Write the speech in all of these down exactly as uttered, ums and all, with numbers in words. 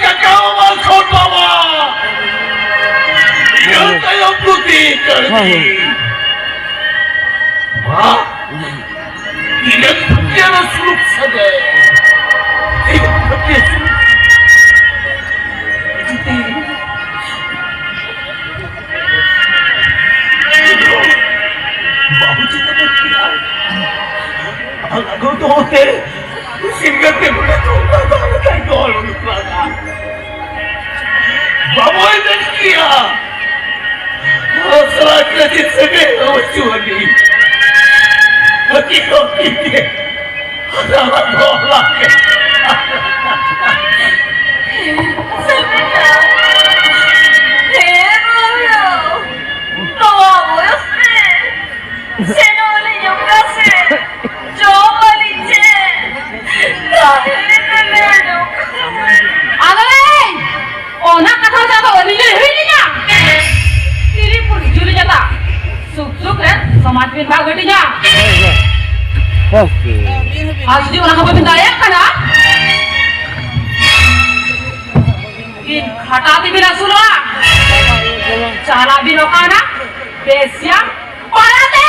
ᱴᱟᱠᱟ ᱵᱟᱝ ᱠᱷᱚᱱ ᱵᱟᱵᱟ᱾ ᱤᱱᱟᱹ ᱛᱟᱭᱚᱢ ᱯᱨᱚᱛᱤ ᱠᱟᱹᱲᱢᱤ᱾ ᱢᱟ, ᱛᱤᱱᱟᱹᱜ ᱯᱷᱟᱹᱠᱤᱭᱟᱹ ᱥᱩᱞᱩᱠ ᱥᱟᱹᱜᱟᱹᱭ᱾ ᱛᱤᱱᱟᱹᱜ ᱯᱷᱟᱹᱠᱤᱭᱟᱹ ᱥᱩᱞᱩᱠ ᱥᱟᱹᱜᱟᱹᱭ᱾ ᱵᱟᱹᱦᱩ ᱪᱮᱫ ᱮ ᱢᱮᱱ ᱠᱮᱫᱟ? ᱟᱞᱟᱜᱚ ᱫᱚ ᱚᱛᱮ ᱥᱤᱨᱜᱟᱹ ᱛᱮ ᱵᱚᱞᱮ ᱛᱚ ᱚᱱᱟ ᱫᱚ ᱟᱞᱮ ᱫᱚ ᱜᱚᱲ ᱩᱰᱩᱠ ᱞᱟᱜᱟ᱾ ᱵᱟᱵᱚᱭ ᱢᱮᱱ ᱠᱮᱭᱟ, ᱟᱥᱲᱟ ᱠᱟᱹᱡᱤ ᱥᱟᱹᱜᱟᱹᱭ ᱫᱚ ᱵᱟᱹᱪᱩᱜ ᱟᱹᱱᱤᱡ᱾ ᱦᱟᱹᱛᱤ ᱠᱚ ᱛᱤᱛᱮ ᱦᱟᱥᱟ ᱫᱚᱦᱚ ᱞᱟᱜᱮ᱾ ᱥᱟᱹᱜᱟᱹᱭ ᱫᱚ, ᱦᱮᱸ ᱵᱟᱹᱵᱩ, ᱱᱚᱣᱟ ᱵᱚᱭᱚᱥ ᱨᱮ ᱥᱮᱱᱚᱜ ᱟᱹᱞᱤᱧ ᱚᱠᱟ ᱥᱮᱫ? ᱡᱚᱢ ᱟᱹᱞᱤᱧ ᱪᱮᱫ? ᱛᱟᱦᱮᱸ ᱞᱮᱱᱟ ᱞᱟᱹᱰᱩ᱾ ᱟᱫᱚ ᱮᱭ, ᱚᱱᱟ ᱠᱟᱛᱷᱟ ᱫᱚ ᱟᱫᱚ ᱟᱹᱞᱤᱧ ᱞᱤᱧ ᱦᱤᱲᱤᱧᱟ? ᱛᱤᱨᱤ ᱯᱩᱨ ᱡᱩᱞᱤ ᱡᱟᱛᱟ᱾ ᱥᱩᱠ ᱥᱩᱠ ᱨᱮ ᱥᱚᱢᱟᱡᱽ ᱵᱤᱱ ᱵᱷᱟᱜᱽ ᱦᱟᱹᱴᱤᱧᱟ᱾ ᱟᱨ ᱡᱩᱫᱤ ᱚᱱᱟ ᱠᱚ ᱵᱟᱵᱤᱱ ᱫᱟᱲᱮᱭᱟᱜ ᱠᱟᱱᱟ, ᱵᱤᱱ ᱠᱷᱟᱴᱟ ᱛᱮᱵᱤᱱ ᱟᱹᱥᱩᱞᱚᱜᱼᱟ᱾ ᱪᱟᱞᱟᱜ ᱵᱤᱱ ᱚᱠᱟᱱᱟ? ᱵᱮᱥᱤᱭᱟ ᱯᱟᱲᱟᱛᱮ᱾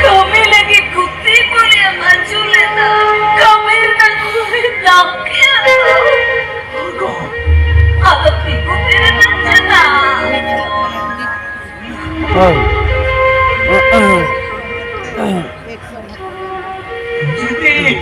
ᱠᱟᱹᱢᱤ ᱞᱟᱹᱜᱤᱫ ᱜᱩᱛᱤ ᱠᱚᱨᱮ ᱟᱹᱪᱩᱨ ᱞᱮᱱᱟ᱾ ᱠᱟᱹᱢᱤ ᱨᱮᱱᱟᱜ ᱠᱩᱲᱤ ᱫᱟᱢ ᱠᱮᱫᱟ᱾ ᱟᱫᱚ ᱛᱤᱸᱜᱩ ᱛᱷᱤᱨ ᱮᱱᱟᱢ ᱪᱮᱫᱟᱜ? ᱦᱳᱭ᱾ ᱡᱩᱫᱤ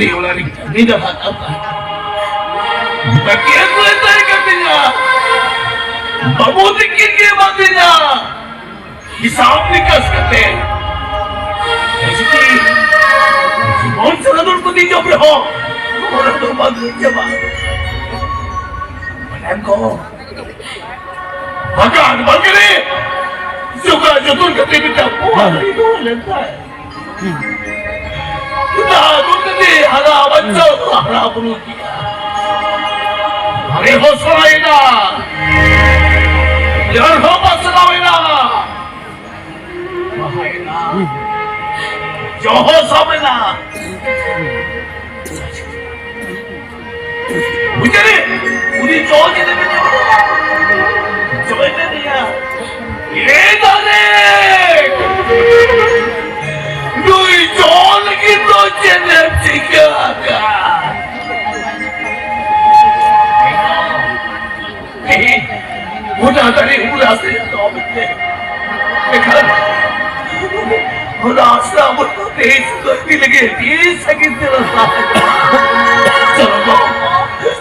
ᱚᱲᱟᱜ ᱨᱤᱧ ᱠᱟᱹᱢᱤ ᱫᱟ ᱵᱷᱟᱜᱟᱣ ᱠᱟᱱᱟ᱾ ᱵᱟᱹᱠᱤ ᱟᱹᱜᱩ ᱞᱮᱱ ᱛᱟᱭ ᱠᱟᱹᱢᱤᱭᱟ᱾ ᱵᱟᱹᱵᱩ ᱛᱤᱠᱤᱱ ᱜᱮ ᱮᱢᱟ ᱫᱤᱧᱟ᱾ ᱦᱤᱥᱟᱵ ᱱᱤᱠᱟᱥ ᱠᱟᱛᱮ ᱡᱩᱫᱤ ᱡᱤᱵᱚᱱ ᱥᱟᱨᱟ ᱫᱩᱞ ᱠᱚ ᱫᱤᱡᱚᱢ ᱨᱮᱦᱚᱸ, ᱚᱱᱟ ᱫᱚ ᱵᱟᱝ ᱦᱩᱭ ᱪᱟᱵᱟᱜᱼᱟ᱾ ᱵᱟᱠᱷᱟᱱ ᱠᱚ ᱵᱟᱜᱟᱱ ᱵᱟᱜᱟᱱ ᱨᱮ ᱡᱚᱜᱟᱣ ᱡᱚᱛᱚᱱ ᱠᱟᱛᱮ ᱢᱤᱫᱴᱟᱝ ᱯᱚᱦᱟ ᱫᱟᱨᱮ ᱫᱚᱦᱚ ᱞᱮᱱ ᱛᱟᱭ᱾ ᱫᱟᱜ ᱫᱩᱞ ᱠᱟᱛᱮ ᱦᱟᱨᱟ ᱵᱟᱧᱪᱟᱣ ᱠᱚ ᱦᱟᱨᱟ ᱵᱩᱨᱩ ᱠᱮᱜᱼᱟ᱾ ᱫᱟᱨᱮ ᱦᱚᱸ ᱥᱮᱬᱟᱭᱮᱱᱟ, ᱡᱟᱲ ᱦᱚᱸ ᱯᱟᱥᱱᱟᱣ ᱮᱱᱟ, ᱵᱟᱦᱟᱭᱮᱱᱟ, ᱡᱚ ᱦᱚᱸ ᱥᱟᱵ ᱮᱱᱟ᱾ ᱵᱩᱡᱷᱟᱹᱣ? ᱩᱱᱤ ᱡᱚ ᱡᱩᱫᱤ ᱵᱤᱱ ᱧᱟᱢᱟ, ᱡᱚᱭ ᱢᱮᱱᱮᱭᱟ, "ᱮ ᱫᱟᱨᱮ, ᱱᱩᱭ ᱡᱚ ᱞᱟᱹᱜᱤᱫ ᱫᱚ ᱪᱮᱫ ᱮᱢ ᱪᱤᱠᱟᱹ ᱟᱠᱟᱫ?" ᱛᱮᱦᱮᱧ ᱚᱱᱟ ᱫᱟᱨᱮ ᱩᱢᱩᱞ ᱟᱥᱨᱟᱭ ᱫᱚᱦᱚ ᱢᱮᱱᱛᱮ᱾ ᱢᱮᱱᱠᱷᱟᱱ ᱚᱱᱟ ᱟᱥᱨᱟ ᱩᱢᱩᱞ ᱫᱚ ᱛᱮᱦᱮᱧ ᱥᱩᱫᱷᱟᱹ ᱤᱫᱤ ᱞᱟᱹᱜᱤᱫ ᱟᱹᱰᱤ ᱥᱟᱺᱜᱤᱧ ᱛᱮ ᱨᱟᱥᱛᱟ ᱢᱮᱱᱟᱜᱼᱟ᱾ ᱪᱚᱞᱚ ᱜᱚ,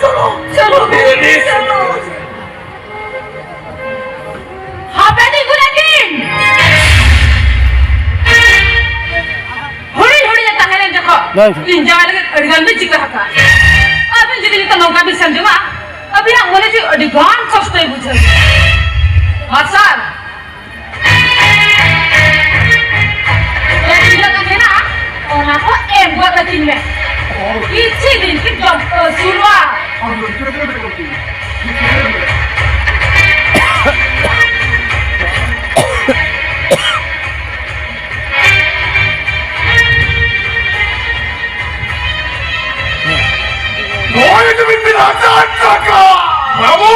ᱪᱚᱞᱚ, ᱪᱚᱞᱚ, ᱟᱹᱰᱤ ᱥᱟᱺᱜᱤᱧ᱾ ᱦᱟᱯᱮ ᱛᱤᱸᱜᱩ ᱞᱟᱹᱜᱤᱫ᱾ ᱦᱩᱰᱤᱧ ᱦᱩᱰᱤᱧ ᱮ ᱛᱟᱦᱮᱸ ᱞᱮᱱ ᱡᱚᱠᱷᱚᱱ ᱦᱳᱭ᱾ ᱤᱧ ᱡᱟᱶᱟᱭ ᱞᱟᱹᱜᱤᱫ ᱟᱹᱰᱤ ᱜᱟᱱ ᱵᱤᱱ ᱪᱤᱠᱟᱹ ᱟᱠᱟᱫᱼᱟ᱾ ᱟᱹᱵᱤᱱ ᱡᱩᱫᱤ ᱱᱤᱛᱚᱜ ᱱᱚᱝᱠᱟ ᱵᱤᱱ ᱥᱮᱱ ᱡᱚᱝᱟ, ᱟᱹᱵᱤᱱᱟᱜ ᱢᱚᱱᱮ ᱡᱤᱣᱤ ᱟᱹᱰᱤ ᱜᱟᱱ ᱠᱚᱥᱴᱚᱭ ᱵᱩᱡᱷᱟᱹᱣᱟ᱾ ᱢᱟᱨᱥᱟᱞ, ᱪᱮᱫ ᱛᱤᱱᱟᱹᱜ ᱜᱟᱱ ᱢᱮᱱᱟᱜᱼᱟ, ᱚᱱᱟ ᱠᱚ ᱮᱢ ᱜᱚᱫ ᱠᱟᱹᱛᱤᱧ ᱢᱮ᱾ ᱠᱤᱪᱷᱤ ᱫᱤᱱ ᱠᱤᱱ ᱡᱚᱢ ᱟᱹᱥᱩᱞᱚᱜᱼᱟ᱾ ᱱᱚᱜᱼᱚᱭ ᱡᱮ ᱢᱤᱫ ᱦᱟᱡᱟᱨ ᱴᱟᱠᱟ! ᱵᱟᱹᱵᱩ!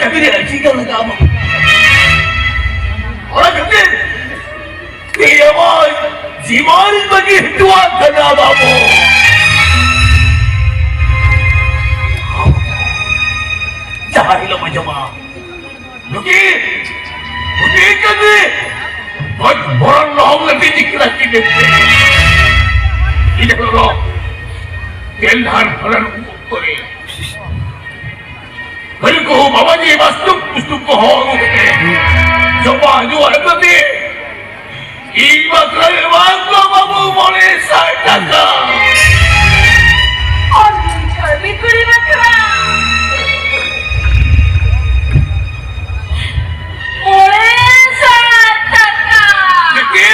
ᱪᱟᱹᱠᱨᱤ ᱟᱹᱰᱤ ᱜᱟᱱ ᱞᱟᱜᱟᱜᱼᱟ ᱵᱟᱹᱵᱩ᱾ ᱚᱱᱟ ᱠᱷᱟᱹᱛᱤᱨ ᱛᱮᱦᱮᱧ ᱟᱵᱚ ᱡᱤᱵᱚᱱ ᱵᱟᱹᱜᱤ ᱦᱚᱴᱚᱣᱟᱜ ᱠᱟᱱᱟ ᱵᱟᱹᱵᱩ᱾ ᱡᱟᱦᱟᱸ ᱦᱤᱞᱳᱜ ᱟᱸᱡᱚᱢᱟ ᱱᱩᱠᱤ, ᱱᱩᱠᱤ ᱠᱟᱹᱢᱤ, ᱵᱚᱡ ᱵᱚᱨᱚᱱ ᱞᱚᱦᱚᱢ ᱞᱟᱹᱜᱤᱫ ᱡᱤᱠᱨᱟ ᱠᱤᱱ ᱫᱮ᱾ ᱤᱧ ᱦᱚᱲ ᱫᱚ ᱜᱮᱞ ᱰᱟᱦᱟᱨ ᱦᱚᱨᱚᱱ ᱩᱵ ᱠᱚᱨᱮ᱾ ᱦᱟᱹᱨᱤ ᱠᱚ ᱵᱟᱵᱟ ᱡᱤ ᱵᱟᱥᱛᱩᱠ ᱯᱩᱥᱛᱩᱠ ᱠᱚ ᱦᱚᱦᱚ ᱟᱹᱜᱩ ᱠᱟᱛᱮ ᱡᱚᱢᱟ ᱧᱩ ᱮᱢ ᱠᱟᱛᱮ ᱤᱧ ᱵᱟᱠᱷᱨᱟ ᱮᱢᱟ ᱠᱚ ᱵᱟᱹᱵᱩ ᱢᱚᱬᱮ ᱥᱟᱭ ᱴᱟᱠᱟ᱾ ᱟᱨ ᱩᱱᱤ ᱠᱟᱹᱢᱤ ᱠᱩᱲᱤ ᱵᱟᱠᱷᱨᱟ ᱢᱚᱬᱮ ᱥᱟᱭ ᱴᱟᱠᱟ᱾ ᱪᱤᱠᱤ᱾